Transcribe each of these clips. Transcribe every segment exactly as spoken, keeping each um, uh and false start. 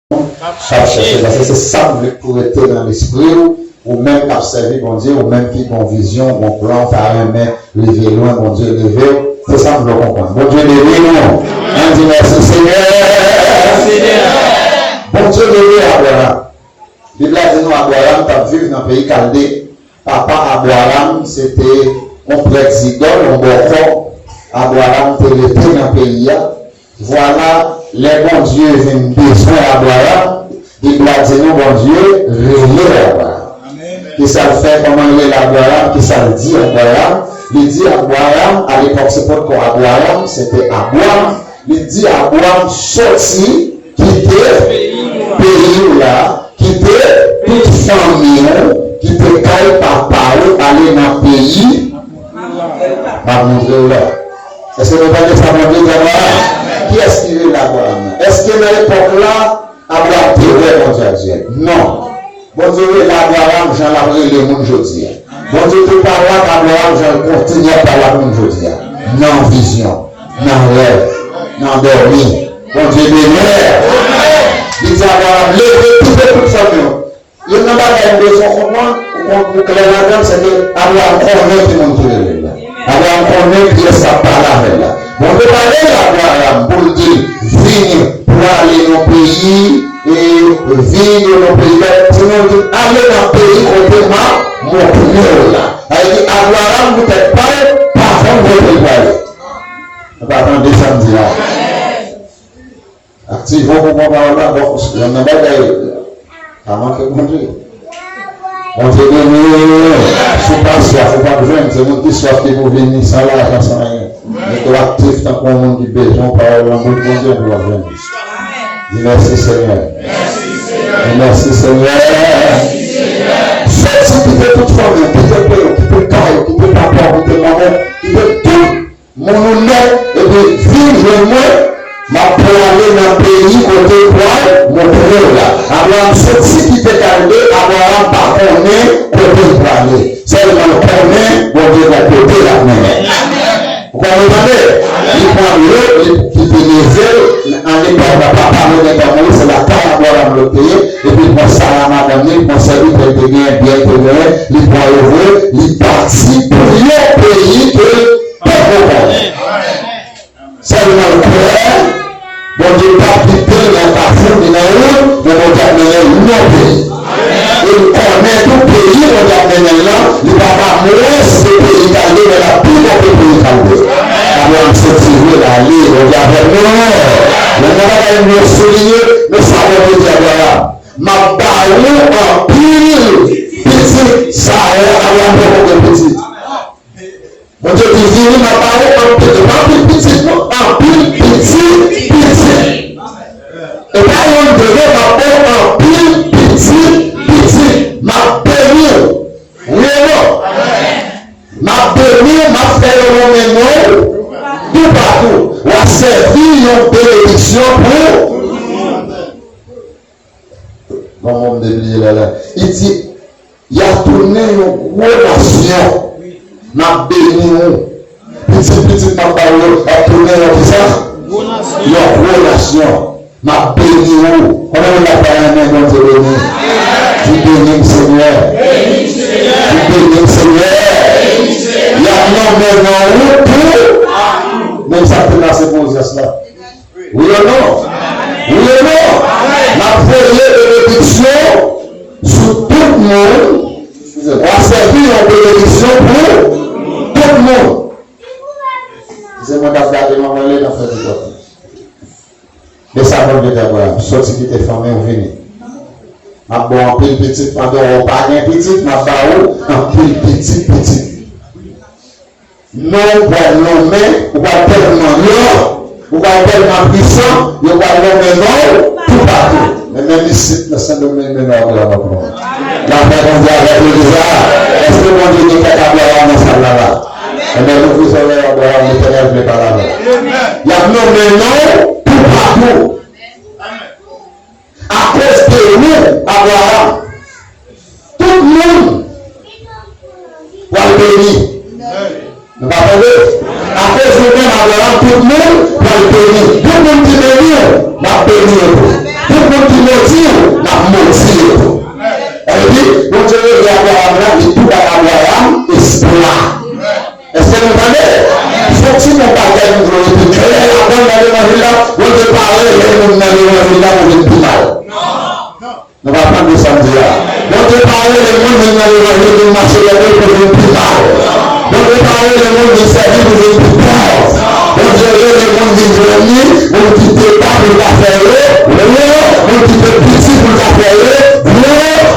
k ap chèche. Paske se sa m vle pou rete nan lespri w, ou menm k ap sèvi Bondye, ou menm ki gon vizyon, gon plan, w ta renmen rive lwen, Bondye leve w. Se sa m vle w konprann. Bondye beni nou. Ann di mèsi Senyè. Bondye beni Abraram. Bib la di nou Abraram t ap viv nan peyi Kalde. Papa Abraram se te yon prèt zidòl, yon bòkò. Abraram te rete nan peyi a. Vwala, lè Bondye vin bezwen Abraram, Bib la di nou Bondye rele Abraram. Kisa l fè? Kòman l rele Abraram? Kisa l di Abraram? Li di Abraram, alepòk se pòkò Abraram, se te Abram. Li di Abram, soti, kite peyi w la, kite tout fanmi w, kite kay papa w, ale nan peyi m ap montre w la. Èske nou tande sa Bondye di Abraram? Kiyès ki rele Abraram nan? Èske nan epòk la, Abraram te wè Bondye ak zye l? Non. Bondye rele Abraram jan l ap rele moun jodi a. Bondye te pale ak Abraram jan l kontinye ap pale ak moun jodi a. Nan vizyon, nan rèv, nan dòmi. Bondye beni w. Li di Abraram, leve, kite tout fanmi w. Youn nan bagay m bezwen w konprann, ou konn pou klè ladan l, se ke Abraram konnen ki moun ki rele l la. Abraram konnen kiyès k ap pale avè l la. Bondye pa rele Abraram pou l di l, vini, prale nan peyi, e vini nan peyi bèl. Sinon, l di l, ale nan peyi kote m ap montre w la. Sa vle di, Abraram, poutèt pa l, pa konn kote l prale. Nou pa tande sa m di la. Aktive w pou pran pawòl la, bon, youn nan bagay, pa manke Bondye. Bondye beni w. Si w pa swaf, ou p ap jwenn. Se moun ki swaf ki pou vini san lajan, san anyen. Mete w aktif tankou yon moun ki bezwen pawòl nan bouch Bondye, epi w ap jwenn. Di mèsi Senyè. Di mèsi Senyè. Soti, kite tout fanmi w, kite peyi w, kite kay ou, kite papa w, kite manman w, kite tout moun ou nèt, epi vin jwenn mwen, m ap prale nan peyi kote m pral montre w la. Abraram soti kite Kalde, Abraram pa konnen kote l prale. Sèlman l konnen Bondye gon kote l ap mennen l. Ou konnen tande? Li pran dlo, li kite Neje, nan epòk la papa nou gentan mouri, se lakay Abraram l te ye, epi l pran Sara madanm li, li pran sèvitè l te genyen, byen l te genyen, li pran yo vre, li pati pou yon peyi ke pèp ou konnen. Sèlman l kwè, Bondye p ap kite l nan kafou ni nan wout, men Bondye ap mennen l yon peyi. E l konnen tou peyi Bondye ap mennen l lan, li pa ta mwens ke peyi Kalde, men l ap pi bon ke peyi Kalde. Abraram soti vre, l ale, Bondye avèk nou. Men nan bagay m vle souliye, men sa Bondye di Abraram, m ap ba ou anpil pitit. Sara, Abraram poko gen pitit. Bondye di, vini, m ap ba ou anpil, e pa anpil pitit, non, anpil pitit, pitit. E pa yonn, de, non, m ap ba ou anpil pitit, pitit. M ap beni w. Wi e non? M ap beni w, m ap fè yo nonmen non w toupatou. W a sèvi yon benediksyon pou. Bon, bon, m te bliye lè la. Li di, y a tounen yon gwo nasyon. M ap beni w. Pitit, pitit m ap ba w yo, y ap tounen yon kisa? Yon gwo nasyon. M ap beni w. Konbyen moun la ta renmen Bondye beni? Di, beni m, Senyè. Di, beni m, Senyè. Y ap nonmen non w tou. Menm sa k te pase pou Ozyas la. Wi ou non? Wi ou non? M ap voye benediksyon sou tout moun. Eskize m. W a sèvi yon benediksyon pou tout moun. Eskize mwen, m ap gade manman Lena fè di kòb. Men sa Bondye di Abraram, soti kite fanmi w vini. M ap ba w anpil pitit pandan w pa gen pitit, m ap ba ou anpil pitit pitit. Non w pral nonmen, ou pral tèlman gran, ou pral tèlman pwisan, yo pral nonmen non w toupatou. Men menm isit nan Sendomeng, men non Abraram ap nonmen. Lapè Bondye avèk legliz la. Èske Bondye gen kèk Abraram nan sal la la? Ebyen, louvri zòrèy Abraram, Letènèl vle pale avè w. Y ap nonmen non w toupatou. Akoz de ou, Abraram, tout moun pral beni. Nou pa tande? Akoz ou menm, Abraram, tout moun pral beni. Tout moun ki beni w, m ap beni yo tou. Tout moun ki Abraram la, li tou bay Abraram espwa. Èske nou tande? Fòk si nou bagay nou vle rete klè ladan nan levanjil la, Bondye pa rele moun nan levanjil la pou vin pi mal. Nou pa konprann sa m di a. Bondye pa rele moun vin nan levanjil vin mache lè pou vin pi mal. Bondye pa rele moun vin sèvi pou vin pi pòv. Bondye rele moun vin jwenn li, moun ki te pa pou l ta fè yo, yo, moun ki te piti pou l ta fè yo, yo,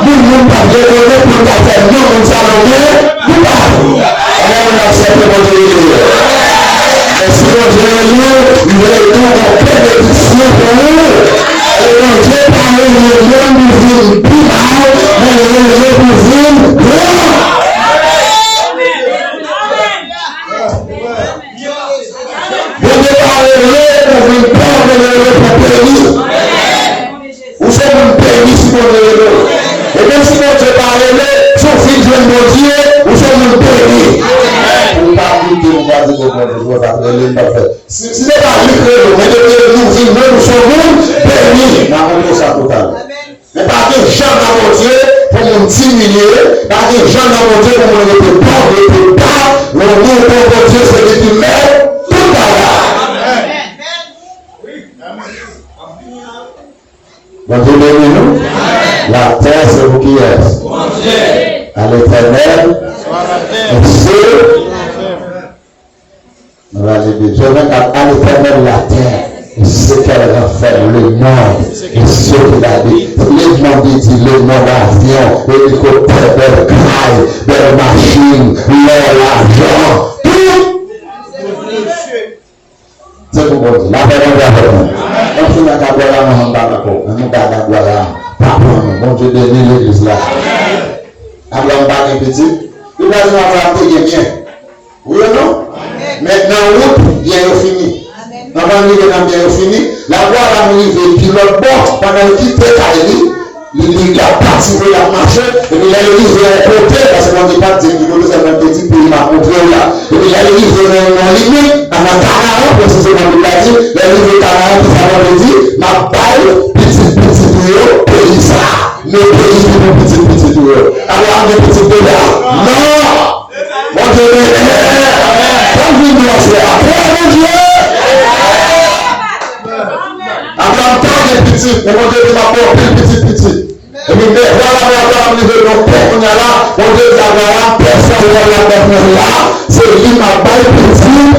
moun moun pa t rekonet pou l ta fè non moun sa nonmen koupab. Ann nou aksepte Bondye rele yo. E si Bondye rele w, li rele tou yon benediksyon pou ou. E Bondye pa rele moun pou vin pi mal, men li rele pou vin gran. Bondye pa rele pou vin pòv, men li rele pou beni. Ou se moun beni si Bondye rele w. E menm si Bondye pa rele, si w fin jwenn Bondye, ou se moun beni. Pou w pa doute, pou w pa di, "Bon, Bondye, si w pa t rele m, m p ap fè." Si, si se pa li k rele w, men depi nou vin jwenn ou, se yon moun beni. M a montre w sa toutalè. Men pa gen jan nan Bondye pou moun dimilye, pa gen jan nan Bondye pou moun rete pòv, rete ba. Non, non, bon Bondye, se li ki mèt tout bagay. Bondye beni nou. Latè, se pou kiyès? À l'Éternel, et ceux, nou va leve. Jewova, à l'Éternel la terre, et ce qu'elle renferme, le monde, et ceux qui l'habitent. Le monde, li di, le monde, avyon, elikoptè, bèl kay, bèl machin, lò, lajan, tout. Se pou Bondye. Lapè Bondye avèk nou. Ann fini ak Abraram, ann bat ankò. Ann nou gade Abraram. Papa nou. Bondye beni legliz la. Abraram pa gen pitit. Li pa di nou Abraram te gen byen. Wi ou non? Men nan wout, byen yo fini. Anvan l rive nan byen yo fini, lè Abraram rive pi lòt bò, pandan l kite kay li, Li, li, l ap pati vre, l ap mache, epi lè l rive yon kote, paske Bondye pa t di l ki kote, sèlman l te di, "Peyi m ap montre w la." Epi lè l rive nan yon limit, nan Kanaran, presizeman, Bib la di, lè l rive Kanaran, ki sa Bondye di? "M ap bay pitit pitit ou yo peyi sa a." Men peyi ki pou pitit pitit ou yo. Abraram gen pitit deja? Non! Bondye beni. Fò n vin nou aswè a. Glwa Bondye! Abraram pa gen pitit, men Bondye di, "M ap ba w anpil pitit pitit." Epi, men vwala, men Abraram rive nan yon pwen kounye a la, Bondye di Abraram, "Pèsonn pa p ap nan pwen la, se li m ap bay pitit